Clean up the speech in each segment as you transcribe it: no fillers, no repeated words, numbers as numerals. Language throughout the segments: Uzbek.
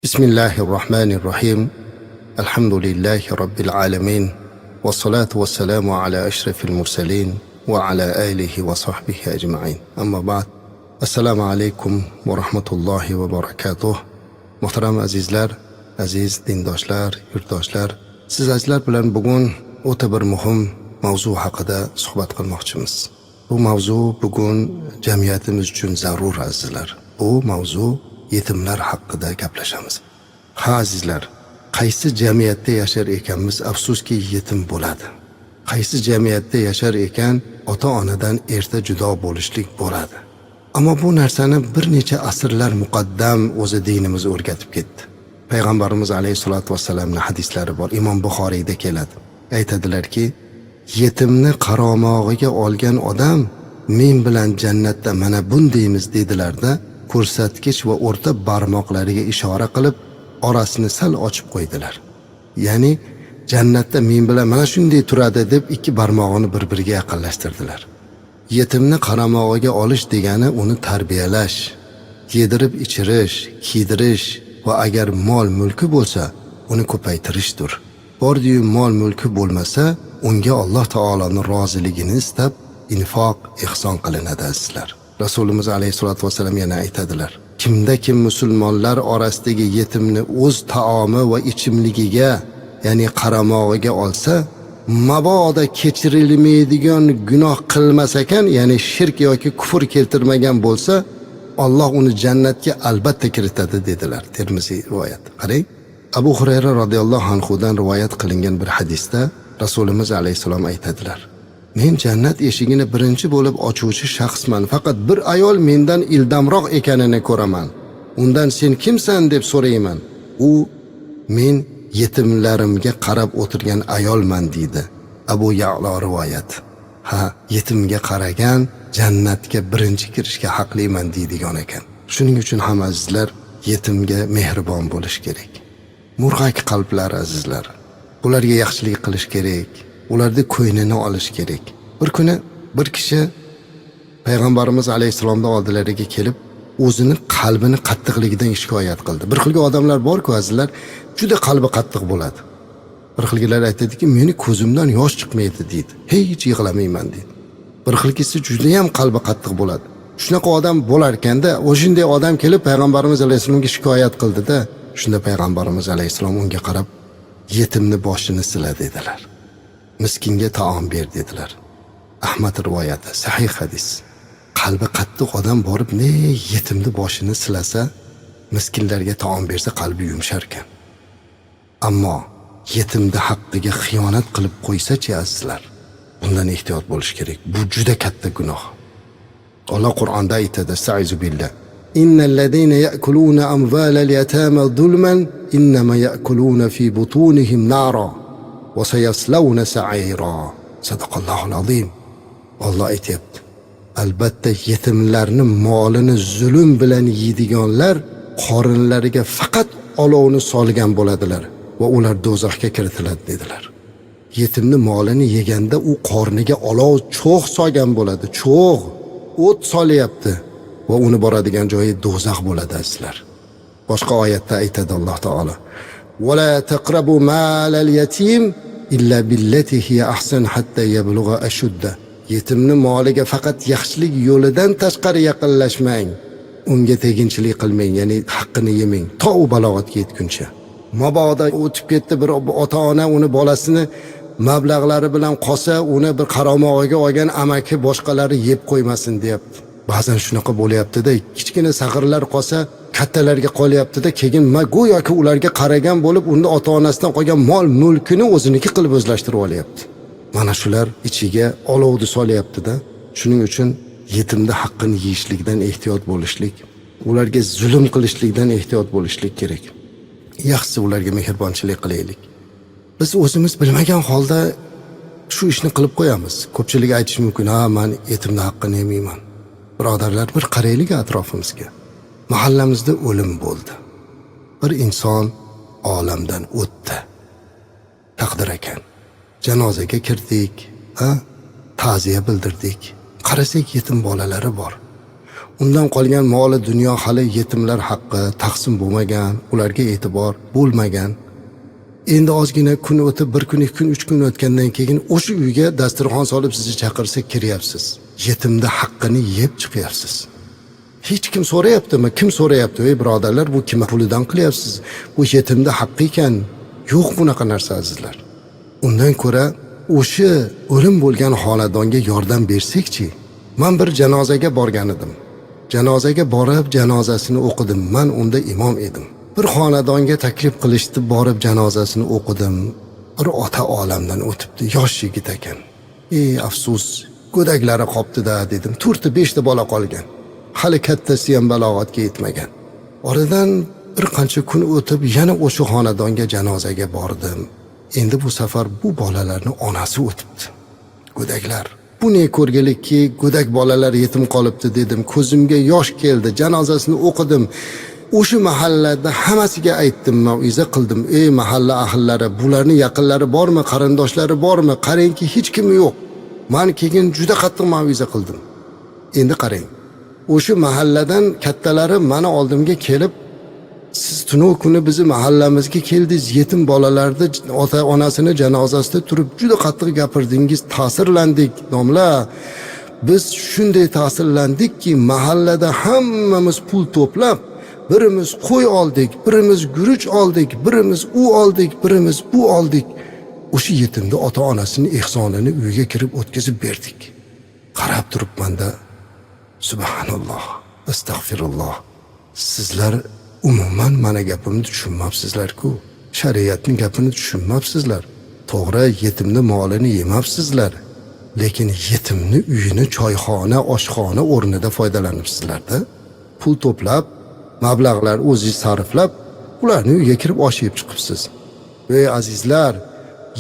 بسم الله الرحمن الرحيم. الحمد لله رب العالمين، والصلاة والسلام على أشرف المرسلين وعلى آله وصحبه أجمعين. أما بعد، السلام عليكم ورحمة الله وبركاته. Muhtaram azizlar, aziz dindoshlar, yurtdoshlar, siz azizlar bilan bugun o'ta bir muhim mavzu haqida suhbat qilmoqchimiz. Bu mavzu bugun jamiyatimiz uchun zarur, azizlar. Bu mavzu yetimlar haqida gaplashamiz. Ha, azizlar, qaysi jamiyatda yashar ekanmiz, afsuski, yetim bo'ladi. Qaysi jamiyatda yashar ekan, ota-onadan erta judo bo'lishlik bo'ladi. Ammo bu narsani bir necha asrlar muqaddam o'zi dinimiz o'rgatib ketdi. Payg'ambarimiz alayhissalotu vassalamning hadislari bor, Imom Buxoriyda keladi. Aytadilarki, yetimni qaramog'iga olgan odam men bilan jannatda mana bundaymiz dedilarda, ko'rsatkich va o'rta barmoqlariga ishora qilib, orasini sal ochib qo'ydilar. Ya'ni jannatda men bilan mana shunday turadi deb ikki barmog'ini bir-biriga yaqinlashtirdilar. Yetimni qaramog'iga olish degani uni tarbiyalash, yedirib ichirish, kiydirish va agar mol mulki bo'lsa, uni ko'paytirishdir. Bordiyu mol mulki bo'lmasa, unga Alloh taoloning roziligini istab infoq, ehson qilinadi, azizlar. Rasulimiz alayhissalotu vassalam yana aytadilar: kimda kim musulmonlar orasidagi yetimni o'z taomi va ichimligiga, ya'ni qaramog'iga olsa, mabodo kechirilmaydigan gunoh qilmas ekan, ya'ni shirk yoki kufr keltirmagan bo'lsa, Alloh uni jannatga albatta kiritadi dedilar. Termiziy rivoyat. Qarang, Abu Hurayra roziyallohu anhudan rivoyat qilingan bir hadisda Rasulimiz alayhissalom aytadilar: men jannat eshigini birinchi bo'lib ochuvchi shaxsman, faqat bir ayol mendan ildamroq ekanini ko'raman. Undan sen kimsan deb so'rayman. U men yetimlarimga qarab o'tirgan ayolman deydi. Abu Ya'lo rivoyat. Ha, yetimga qaragan jannatga birinchi kirishga haqliman deydigan ekan. Shuning uchun ham, azizlar, yetimga mehribon bo'lish kerak. Murg'ak qalblar, azizlar. Ularga yaxshilik qilish kerak. Ularni ko'nglini olish kerak. Bir kuni bir kishi payg'ambarimiz alayhissalomning oldilariga kelib, o'zini qalbini qattiqligidan shikoyat qildi. Bir xilgi odamlar bor-ku, azizlar, juda qalbi qattiq bo'ladi. Bir xilgilar aytadiki, meni ko'zimdan yosh chiqmaydi deydi. Hech yig'lamayman deydi. Bir xilgisi juda ham qalbi qattiq bo'ladi. Shunaqa odam bo'lar ekanda, o'shunday odam kelib payg'ambarimiz alayhissalomga shikoyat qildi-da, shunda payg'ambarimiz alayhissalom unga qarab, yetimni boshini sila dedilar. Miskinga taom ber dedilar. Ahmad rivoyati, sahih hadis. Qalbi qattiq odam borib ne yetimni boshini silasa, miskinlarga taom bersa, qalbi yumshar ekan. Ammo yetimni haqqiga xiyonat qilib qo'ysa-chi, azizlar, bundan ehtiyot bo'lish kerak. Bu juda katta gunoh. Alloh Qur'onda aytadi: "Estaizu billah. Innal ladina ya'kuluna amvalal yatama zulman innama ya'kuluna fi butunihim nara va sayaslawna sa'ira." Sadaqallohul azim. Alloh aytyapti: albatta yetimlarni molini zulm bilan yeydiganlar qorinlariga faqat olovni solgan bo'ladilar va ular do'zaxga kiritiladi dedilar. Yetimni molini yeganda u qorniga olov, cho'g' solgan bo'ladi, cho'g', o't solyapti va uni boradigan joyi do'zax bo'ladi, azizlar. Boshqa oyatda aytadi Alloh taolo: "Va la taqrabu malal yatim illa billati hiya ahsan hatta yablugha ashudda." Yetimni moliga faqat yaxshilik yo'lidan tashqari yaqinlashmang. Unga teginchilik qilmang, ya'ni haqqini yemang, to u balog'atga yetguncha. Mabodo o'tib ketdi, bir ota-ona uni bolasini mablag'lari bilan qolsa, uni bir qaramog'iga olgan amaki, boshqalari yeb qo'ymasin deyapti. Ba'zan shunaqa bo'lyapti-da, kichkina sag'irlar qolsa, kattalarga qolyapti-da, keyin go'yoki ularga qaragan bo'lib, unda ota-onasidan qolgan mol mulkini o'ziniki qilib o'zlashtirib olyapti. Mana shular ichiga olovni solyapti-da. Shuning uchun yetimni haqqini yeyishlikdan ehtiyot bo'lishlik, ularga zulm qilishlikdan ehtiyot bo'lishlik kerak. Yaxshisi ularga mehribonchilik qilaylik. Biz o'zimiz bilmagan holda shu ishni qilib qo'yamiz. Ko'pchilik aytishi mumkin: "Ha, men yetimni haqqini yemayman." Birodarlar, bir qaraylik atrofimizga. Mahallamizda o'lim bo'ldi. Bir inson olamdan o'tdi. Taqdir ekan. Janozaga kirdik, ha? Ta'ziya bildirdik. Qarasak, yetim bolalari bor. Undan qolgan moli dunyo hali yetimlar haqqi taqsim bo'lmagan, ularga e'tibor bo'lmagan. Endi ozgina kun o'tib, bir kun, 2 kun, 3 kun o'tgandan keyin o'sha uyga dasturxon solib sizni chaqirsa kiryapsiz. Yetimni haqqini yeb chiqyapsiz. Hech kim so'rayaptimi? Kim so'rayapti? Ey birodarlar, bu kim pulidan qilyapsiz? Bu yetimni haqqi ekan. Yo'q bunaqa narsa azizlar. Undan ko'ra o'sha o'lim bo'lgan xonadonga yordam bersak-chi. Men bir janozaga borgan edim. Janozaga borib janozasini o'qidim. Men unda imom edim. Bir xonadonga taklif qilishdi, borib janozasini o'qidim. Bir ota olamdan o'tibdi, yosh yigit ekan. Ey afsus, go'daklari qopti-da dedim. 4-5 ta bola qolgan. Hali kattasi ham balog'atga yetmagan. Oradan bir qancha kun o'tib yana o'sha xonadonga janozaga bordim. Endi bu safar bu bolalarning onasi o'tibdi. Go'daklar. Bu ne ko'rgilikki, go'dak bolalar yetim qolibdi dedim. Ko'zimga yosh keldi. Janozasini o'qidim. O'sha mahallada hammasiga aytdim, mauiza qildim. Ey mahalla ahllari, bularning yaqinlari bormi, qarindoshlari bormi? Qarangki, hech kimi yo'q. Men keyin juda qattiq mauiza qildim. Endi qarang. O'sha mahalladan kattalari meni oldimga kelib, siz tunov kuni bizni mahallamizga keldingiz, yetim bolalarni ota onasini janozasida turib juda qattiq gapirdingiz, ta'sirlandik domla. Biz shunday ta'sirlandikki, mahallada hammamiz pul to'plab, birimiz qo'y oldik, birimiz guruch oldik, birimiz u oldik, birimiz bu oldik. O'sha yetimni ota onasini ehsonini uyiga kirib o'tkazib berdik. Qarab turibmanda, subhanalloh, astag'firulloh. Sizlar umuman mana gapimni tushunmabsizlar-ku. Shariatning gapini tushunmabsizlar. To'g'ri, yetimni molini yemabsizlar. Lekin yetimni uyini choyxona, oshxona o'rnida foydalanibsizlar-da. Pul to'plab, mablag'lar o'zingiz sarflab, ularni uyiga kirib osh yeb chiqibsiz. Ey azizlar,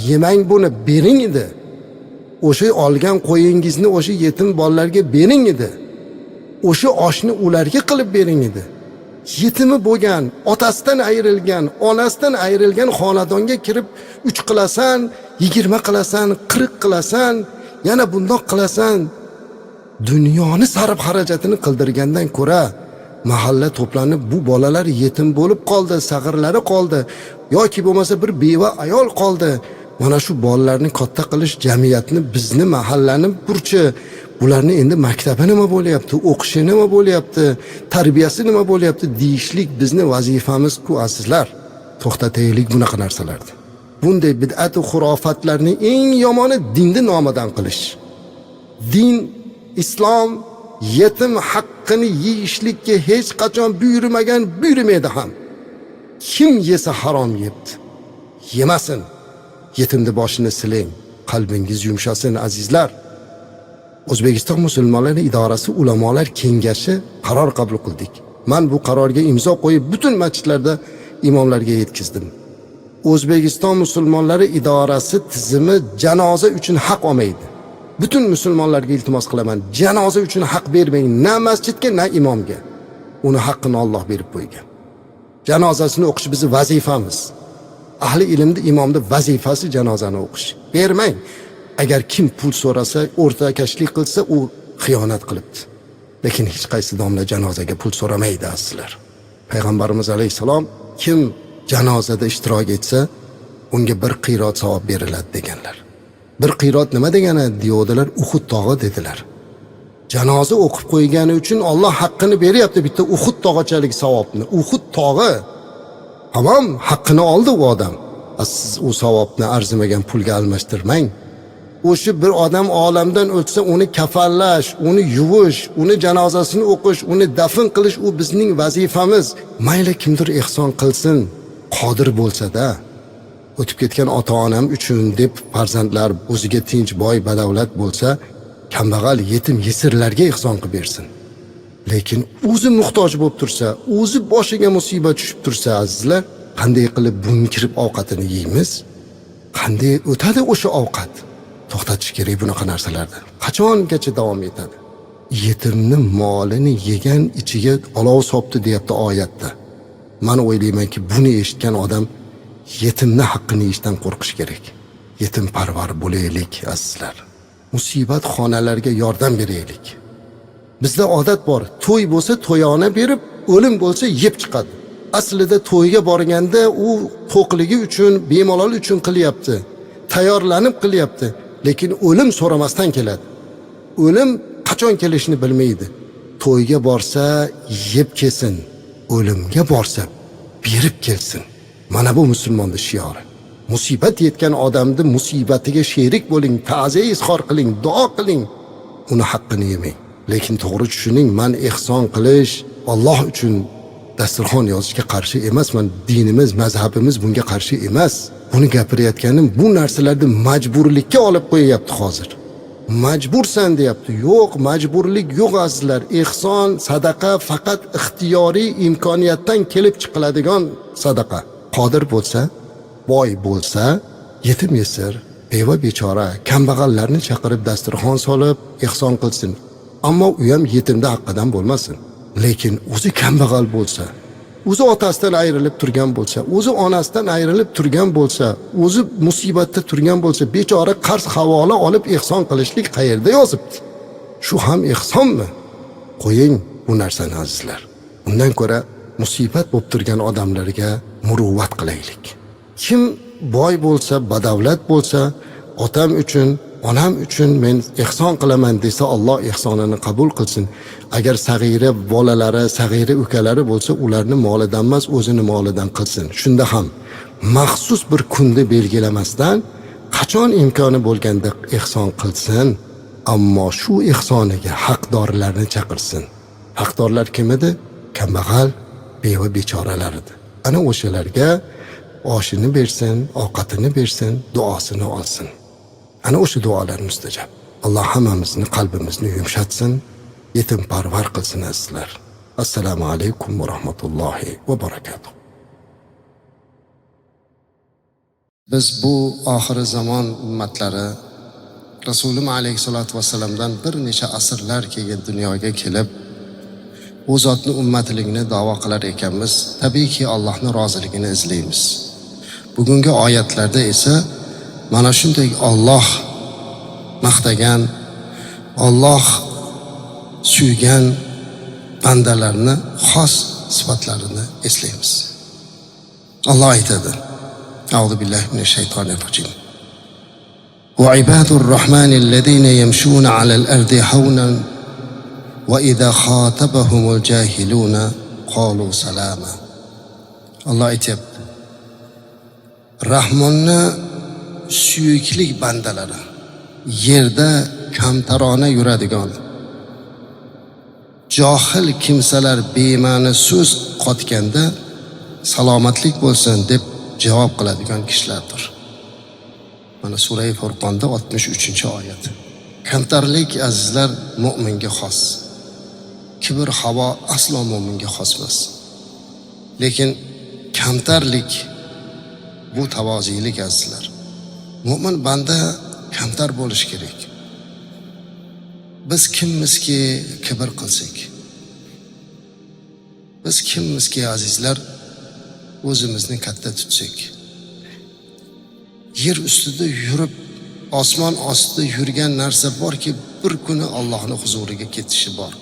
yemang buni, bering edi. O'sha olgan qo'yingizni o'sha yetim bolalarga bering edi. O'sha oshni ularga qilib bering edi. Yetimi bo'lgan, otasidan ayrilgan, onasidan ayrilgan xonadonga kirib 3 qilasan, 20 qilasan, 40 qilasan, yana bundoq qilasan. Dunyoni sarf xarajatini qildirgandan ko'ra mahalla to'planib bu bolalar yetim bo'lib qoldi, sag'irlari qoldi yoki bo'lmasa bir beva ayol qoldi. Mana shu bolalarni katta qilish jamiyatni, bizni mahallani burchi. Bularni endi maktabi nima bo'lyapti, o'qishi nima bo'lyapti, tarbiyasi nima bo'lyapti deyishlik bizni vazifamiz-ku azizlar. To'xtataylik bunaqa narsalarni. Bunday bid'at va xurofatlarning eng yomoni dinni nomidan qilish. Din, islom yetim haqqini yeyishlikka hech qachon buyurmagan, buyurmaydi ham. Kim yesa harom yebdi. Yemasin. Yetimni boshini siling, qalbingiz yumshasin azizlar. O'zbekiston musulmonlari idorasi ulamolar kengashi qaror qabul qildik. Men bu qarorga imzo qo'yib butun masjidlarda imomlarga yetkazdim. O'zbekiston musulmonlari idorasi tizimi janoza uchun haq olmaydi. Butun musulmonlarga iltimos qilaman, janoza uchun haq bermang, na masjidga, na imomga. Uni haqqini Alloh berib qo'ygan. Janozasini o'qish bizning vazifamiz. Ahli ilmni, imomni vazifasi janozani o'qish. Bermang. Agar kim pul so'rasa, o'rtakashlik qilsa, u xiyonat qilibdi. Lekin hech qaysi domla janozaga pul so'ramaydi azizlar. Payg'ambarimiz alayhisalom kim janozada ishtirok etsa, unga bir qirot savob beriladi deganlar. Bir qirot nima degani deyodilar, Uhud tog'i dedilar. Janoza o'qib qo'ygani uchun Alloh haqqini beryapti bitta Uhud tog'achalik savobni. Uhud tog'i tamom haqqini oldi u odam. Siz u savobni arzimagan pulga almashtirmang. O'sha bir odam olamdan o'tsa, uni kafanlash, uni yuvish, uni janozasini o'qish, uni dafn qilish u bizning vazifamiz. Mayli kimdir ehson qilsin, qodir bo'lsa-da. O'tib ketgan ota-onam uchun deb farzandlar o'ziga tinch, boy, badavlat bo'lsa, kambag'al, yetim, yesirlarga ehson qilib bersin. Lekin o'zi muhtoj bo'lib tursa, o'zi boshiga musibat tushib tursa, azizlar, qanday qilib buni kirib ovqatini yeymiz? Qanday o'tadi o'sha ovqat? To'xtatish kerak bunaqa narsalarni. Qachongacha davom etadi? Yetimni molini yegan ichiga olov sopti deyapti oyatda. Men o'ylaymanki, buni eshitgan odam yetimni haqqini yeyishdan qo'rqish kerak. Yetim parvar bo'laylik azizlar. Musibat xonalarga yordam beraylik. Bizda odat bor, to'y bo'lsa to'yona berib, o'lim bo'lsa yeb chiqadi. Aslida to'yga borganda u to'qligi uchun, bemalol uchun qilyapti, tayyorlanib qilyapti, lekin o'lim so'ramasdan keladi. O'lim qachon kelishini bilmaydi. To'yga borsa yeb kelsin, o'limga borsa berib kelsin. Mana bu musulmonni shiori. Musibat yetgan odamni musibatiga sherik bo'ling, ta'ziya izhor qiling, duo qiling, uni haqqini yemang. Lekin to'g'ri tushuning, man ehson qilish, Alloh uchun dasturxon yozishga qarshi emasman. Dinimiz, mazhabimiz bunga qarshi emas. Buni gapirayotganim, bu narsalarni majburlikka olib qo'yyapti hozir. Majbursan deyapti. Yo'q, majburlik yo'q azizlar. Ehson, sadaqa faqat ixtiyoriy imkoniyatdan kelib chiqiladigan sadaqa. Qodir bo'lsa, boy bo'lsa, yetim yesir, beva bechora, kambag'allarni chaqirib dasturxon solib ehson qilsin. Ammo u ham yetimda haqqidan bo'lmasin. Lekin o'zi kambag'al bo'lsa, o'zi otasidan ayrilib turgan bo'lsa, o'zi onasidan ayrilib turgan bo'lsa, o'zi musibatda turgan bo'lsa, bechora qarz havola olib ehson qilishlik qayerda yozibdi? Shu ham ehsonmi? Qo'ying bu narsani azizlar. Undan ko'ra musibat bo'lib turgan odamlarga muruvvat qilaylik. Kim boy bo'lsa, badavlat bo'lsa, otam uchun, onam uchun men ehson qilaman desa, Alloh ehsonini qabul qilsin. Agar sag'ira bolalari, sag'ira ukalari bo'lsa, ularni molidan emas, o'zini molidan qilsin. Shunda ham maxsus bir kunni belgilamasdan, qachon imkoni bo'lganda ehson qilsin, ammo shu ehsoniga haqdorlarni chaqirsin. Haqdorlar kim edi? Kambag'al, beva bechoralar edi. Ana o'shalarga oshini bersin, ovqatini bersin, duosini olsin. Ana o'sha duolar mustajab. Alloh hammamizni qalbimizni yumshatsin, yetimparvar qilsin azizlar. Assalomu alaykum va rahmatullohi va barakatuh. Biz bu oxiri zamon ummatlari Rasulimiz alayhisolatu vassalamdan bir necha asrlar keyin dunyoga kelib, u zotni ummatligini da'vo qilar ekanmiz, tabiiyki Allohning roziligini izlaymiz. Bugungi oyatlarda esa mana shunday Alloh maqtagan, Alloh suygan bandalarni xos sifatlarini eslaymiz. Alloh aytadi: A'udhu billahi minash shaytonir rojim. Va ibadur rohmanillazina yamshuna alal ardi hawnan va idza xotabahumul jahiluna qalu salama. Alloh aytyapti: Rahmonni suyuklik bandalari, yerda kamtarona yuradigan, johil kimsalar bema'ni so'z qotganda salomatlik bo'lsin deb javob qiladigan kishilardir. Mana sura Furqonda 63-oyat. Kamtarlik azizlar mo'minga xos. Kibr havo aslo mo'minga xos emas. Lekin kamtarlik bu tavozilik azizlar. Mo'min banda kamtar bo'lishi kerak. Biz kimmizki kibr qilsak? Biz kimmizki azizlar o'zimizni katta tutsak? Yer ustida yurib, osmon ostida yurgan narsa borki, bir kuni Allohning huzuriga ketishi bor.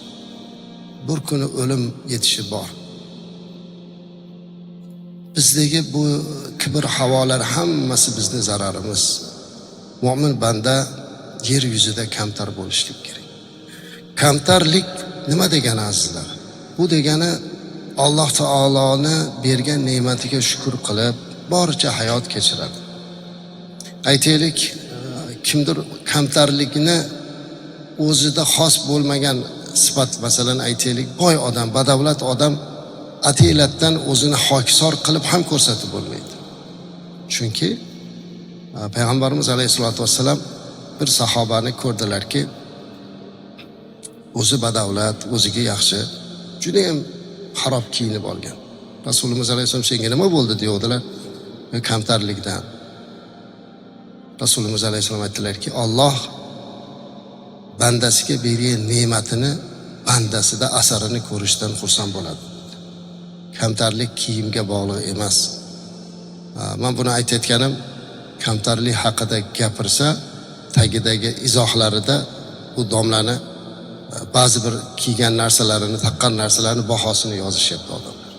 Bir kuni o'lim yetishi bor. Bizdagi bu kibr havolar hammasi bizni zararimiz. Mo'min banda yer yuzida kamtar bo'lishlik kerak. Kamtarlik nima degani azizlar? Bu degani Alloh taoloni bergan ne'matiga shukr qilib, boricha hayot kechiradi. Aytaylik, kimdir kamtarlikni o'zida xos bo'lmagan sifat, masalan aytaylik, boy odam, badavlat odam atiylatdan o'zini hokisor qilib ham ko'rsatib bo'lmaydi. Chunki Payg'ambarimiz alayhisolatu vassalam bir sahobani ko'rdilarki, o'zi badavlat, o'ziga yaxshi, juda ham xarob kiyinib olgan. Rasulimiz alayhissalom senga nima bo'ldi deyodilar. Kamtarlikdan. Rasulimiz alayhissalom aytdilarki, Alloh bandasiga bergan ne'matini bandasida asarini ko'rishdan xursand bo'ladi. Kamtarlik kiyimga bog'liq emas. Men buni aytayotganim, kamtarlik haqida gapirsa, tagidagi izohlarida bu domlani Ba'zi bir kiygan narsalarini, taqqan narsalarini bahosini yozishyapti odamlar.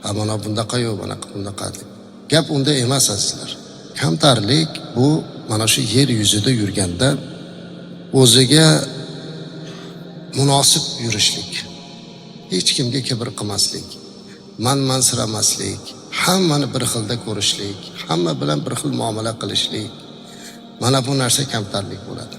Ha, mana bundaqa yo'q, mana bunaqa deb. Gap unda emas, azizlar. Kamtarlik bu mana shu yer yuzida yurganda o'ziga munosib yurishlik, hech kimga kibr qilmaslik, manmansiramaslik, hammani bir xilda ko'rishlik, hamma bilan bir xil muomala qilishlik. Mana bu narsa kamtarlik bo'ladi.